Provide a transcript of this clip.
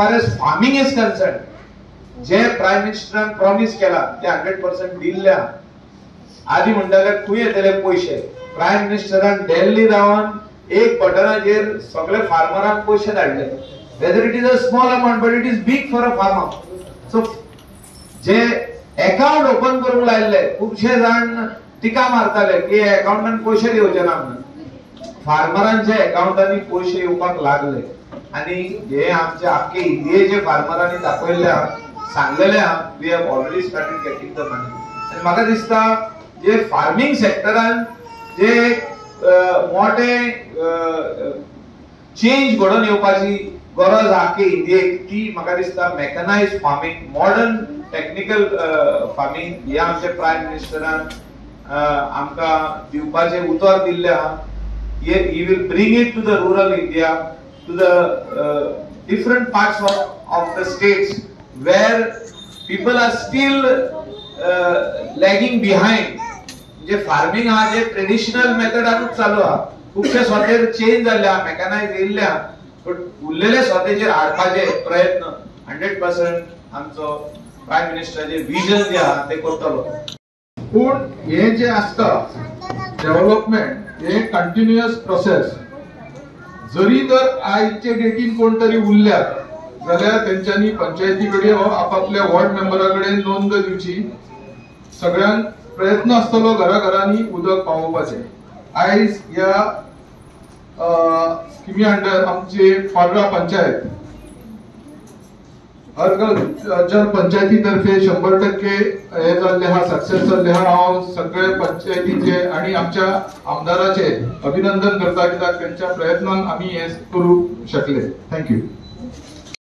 far as farming is concern, J prime मिनिस्टरान promise केला ते 100% दिल्ले. आदी म्हणटाले खंय येतले पयशे, प्रायम मिनिस्टरान दिल्ली रावन एक बटनाचेर सगळे फार्मरांक पयशे धाडले. Whether it is a small amount, but it is big for a farmer. So J account open करूंक लायल्ले, खुबशे जाण टिका मारताले की अकाउंटान पयशे दिवचे ना म्हणून. फार्मरांच्या अकाउंटांनी पयशे येवपाक लागले आनी हे आमचे आख्खे इंडियेचे फार्मरांनी दाखयल्ले, सांगलेले, we have already started getting the money. आनी म्हाका दिसता जे फार्मींग सेक्टरान जे मोठे चेंज घडोवन येवपाची गरज आख्खे इंडियेक, ती म्हाका दिसता mechanised farming, modern technical farming हे आमचे प्रायम मिनिस्टरान आमकां दिवपाचें उतर दिल्लें आहा. He will bring it to the rural India, to the different parts of the states where people are still lagging behind. म्हणजे फार्मींग हा जे ट्रेडिशनल मेथडानूच चालू आहा, खुबशे स्वतेर चेंज जाल्ले आहा, मेकॅनायज येयल्ले आहा, बट उरलेले स्वतेचेर हाडपाचे प्रयत्न 100% आमचो प्रायम मिनिस्टराचे विजन जे आहा ते करतलो. पूण हे जे आसता डेव्हलपमेंट हे कंटिन्युअस प्रोसेस. जरी तर आयचे डेटीन कोण तरी उरल्यात जाल्यार तेंच्यांनी पंचायती कडेन वा आपापल्या वॉर्ड मेंबरा कडेन नोंद दिवची. सगळ्यांक प्रयत्न आसतलो घराघरांनी उदक पावोवपाचें. आयज ह्या स्किमी अंडर आमचे पाड्रा पंचायत हर घर जल पंचायती तर्फे 100% हे जाल्ले आहा, सक्सेस जाल्ले आहा. हांव सगळे पंचायतीचे आनी आमच्या आमदाराचे अभिनंदन करता, कित्याक तेंच्या प्रयत्नान आमी हे करूंक शकले. Thank you.